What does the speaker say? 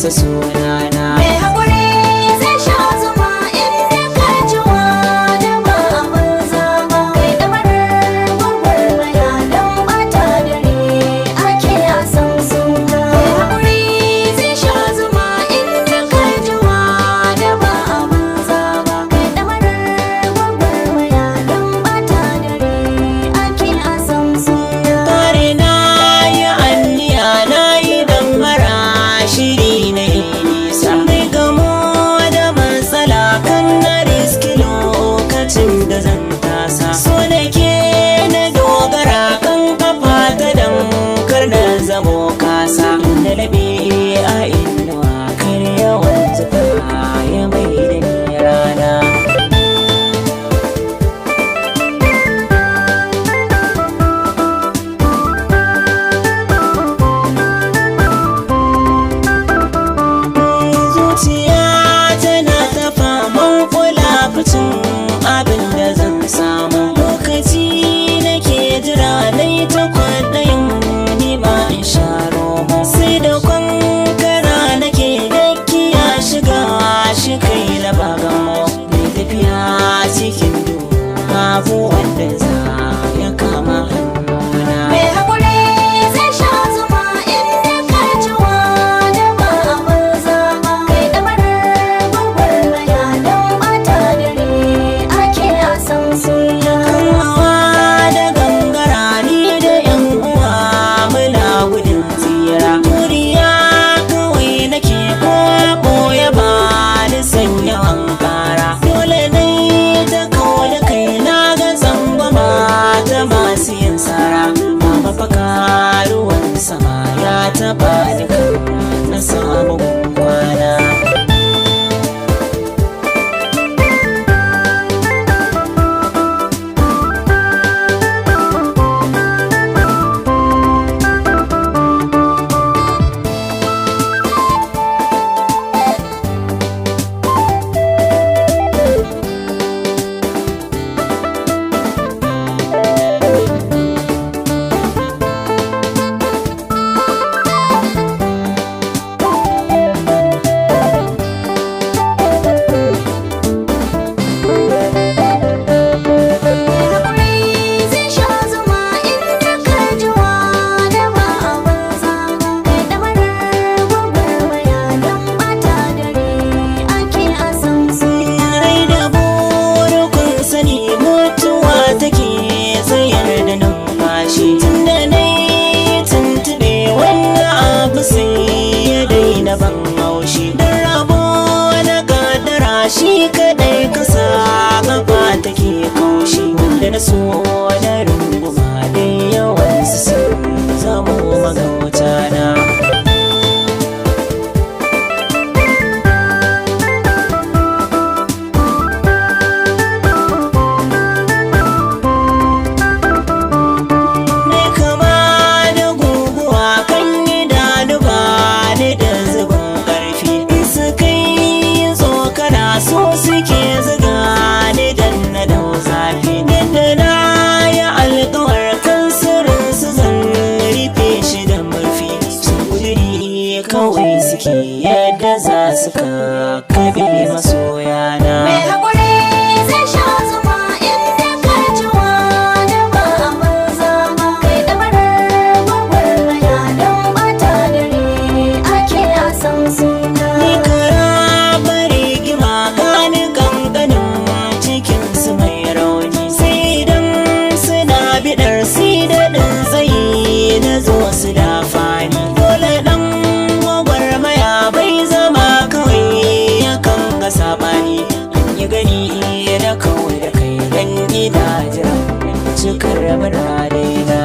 amsa sunana. Mai haƙuri zai sha zuma inda ka jiwa da ba a banza ba. Kai ɗamarar gwagwarmaya don ɓata dare ake a san suna. Mai haƙuri zai sha zuma inda ka jiwa da ba a banza ba. Kai ɗamarar gwagwarmaya don ɓata dare ake a san suna. Kare na yi anniya, na yi mara shiri na yi nisa. Mai gamo da matsala kan na riski lokacin da zan tasa. So nake na dogara kan kafa ta dan kar na zamo kasa. Na labe a inuwa, kar yawan zufa ya mai da ni rana. Zuciya tana ta faman kula ficin abin da zan samu. Lokaci nake jira nai ta kwaɗayin nima in sha romo. Sai da kwankara nake gakiya shiga shi kai na bagamo. Mai tafiya cikin duhu, babu wanda za ya kama hannuna. Mai haƙuri zai sha zuma inda ka jiwa da ba a banza ba. Kai ɗamarar gwagwarmaya don ɓata dare ake a san suna. Hawa da gangara, ni da yan uwa muna gudun tsira. Turiya kawai nake ko boye, ba ni san yawan kara. Dole dai ta kawo da kai na ga tsangwama ta masu yin sara. Ba mafaka, ruwan sama ya taɓa ni kan na samu kwana. Mai haƙuri zai sha zuma inda ka jiwa da ba a banza ba. Kai ɗamarar gwagwarmaya don ɓata dare ake a san suna. Rai da burukun sani, mutuwa take tsayar da numfashi. Tunda na yi tuntube, wannan abu sai ya daina ban haushi. Don rabo na kadara shi kadai kasa kafa take kaushi. Wanda na so na runguma da yawan su sun zamo magauta na. Ne kama da guguwa kan idanu, ba ni da zubin ƙarfi. In su kai tsokana, so suke zuga ni dan na dau zafi. Yadda na yi alkawar kan sirrin su zan rufe shi da murfi. Su kuduri kawai suke yadda za su kakkaɓe masoyana. Mai haƙuri zai sha zuma inda ka jiwa da ba a banza ba. Kai ɗamarar gwagwarmaya don ɓata dare ake a san suna. Ni kara bari gima gani kankanin cikin su mai rauni. Sai idan suna bidar si daɗin tsayi na zo su da fani. Dole ɗan gwagwarmaya bai zama kawai yakan ga sabani. An yi gani na kawai da kai dan ina jiran cikar muradaina.